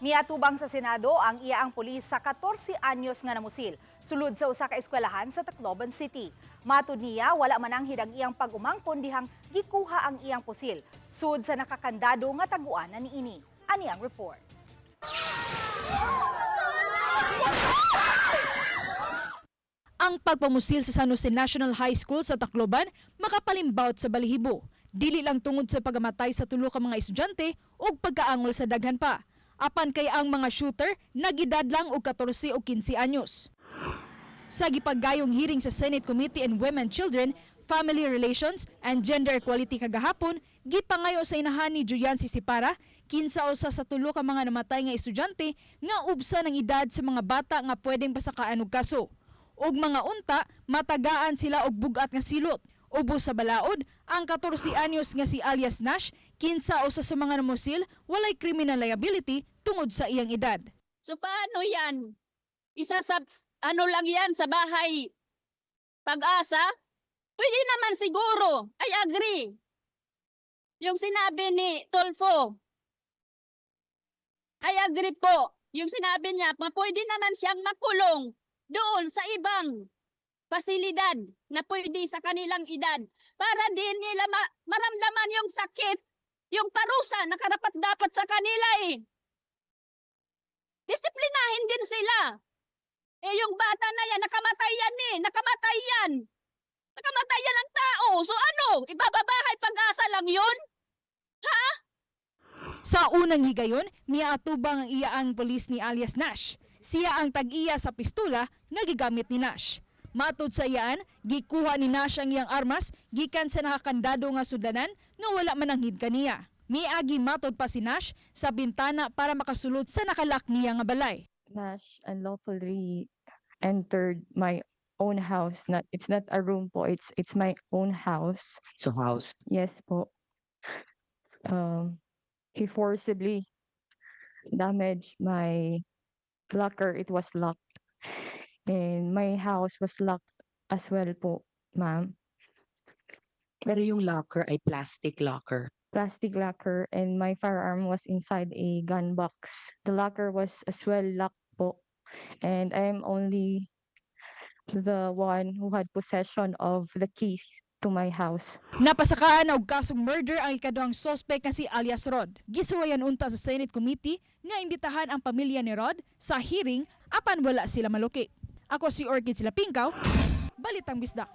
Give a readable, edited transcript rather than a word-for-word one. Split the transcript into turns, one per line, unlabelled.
Miatubang sa Senado ang iyaang pulis sa 14 anyos nga namusil sulod sa usa ka eskwelahan sa Tacloban City. Matud niya, wala mananghid ang iyang pag-umangkon dihang gikuha ang iyang pusil sud sa nakakandado nga taguan na niini. Ani ang report.
Ang pagpamusil sa San Jose National High School sa Tacloban makapalimbawt sa balihibo. Dili lang tungod sa pagamatay sa tulo ka mga estudyante ug pagkaangol sa daghan pa. Apan kay ang mga shooter nagedad lang og 14 o 15 anyos. Sa gipaggayong hearing sa Senate Committee on Women, Children, Family Relations and Gender Equality kagahapon, gipangayo sa inahan ni Julian Sisipara, kinsa usa sa tulo ka mga namatay nga estudyante, nga ubsa ng edad sa mga bata nga pwedeng pasakaan og kaso. Og mga unta, matagaan sila og bugat nga silot. Ubos sa balaod, ang 14 anyos nga si alias Nash, kinsa usa sa mga namusil, walay criminal liability tungod sa iyang edad.
So paano yan? Isa sa ano lang yan sa bahay pag-asa? Pwede naman siguro. I agree. Yung sinabi ni Tulfo. I agree po. Yung sinabi niya, ma pwede naman siyang makulong doon sa ibang pasilidad na pwede sa kanilang edad para din nila maramdaman yung sakit, yung parusa na karapat dapat sa kanila eh. Disiplinahin din sila. Eh yung bata na yan, nakamatay yan eh. Nakamatay yan. Nakamatay yan ang tao. So ano, ibababahay pag-asa lang yun?
Sa unang higayon, miatubang ang iyaang pulis ni alias Nash. Siya ang tag-iya sa pistula nga gigamit ni Nash. Matod sa iyaan, gikuha ni Nash ang iyang armas gikan sa nakakandado nga sudlanan nga wala mananghid kaniya. Miagi matod pa si Nash sa bintana para makasulod sa nakalak niya nga balay.
Nash unlawfully entered my own house. Not, it's not a room po, it's my own house.
So house.
Yes po. He forcibly damaged my locker. It was locked. And my house was locked as well po, ma'am.
Pero yung locker ay plastic locker.
Plastic locker, and my firearm was inside a gun box. The locker was as well locked po. And I am only the one who had possession of the keys to my house.
Napasakaan na og kasong murder ang ikaduhang suspect nga si alias Rod. Gisuwayan unta sa Senate Committee nga imbitahan ang pamilya ni Rod sa hearing apan wala sila malukit. Ako si Orchid Silapingkaw, Balitang Bisdak.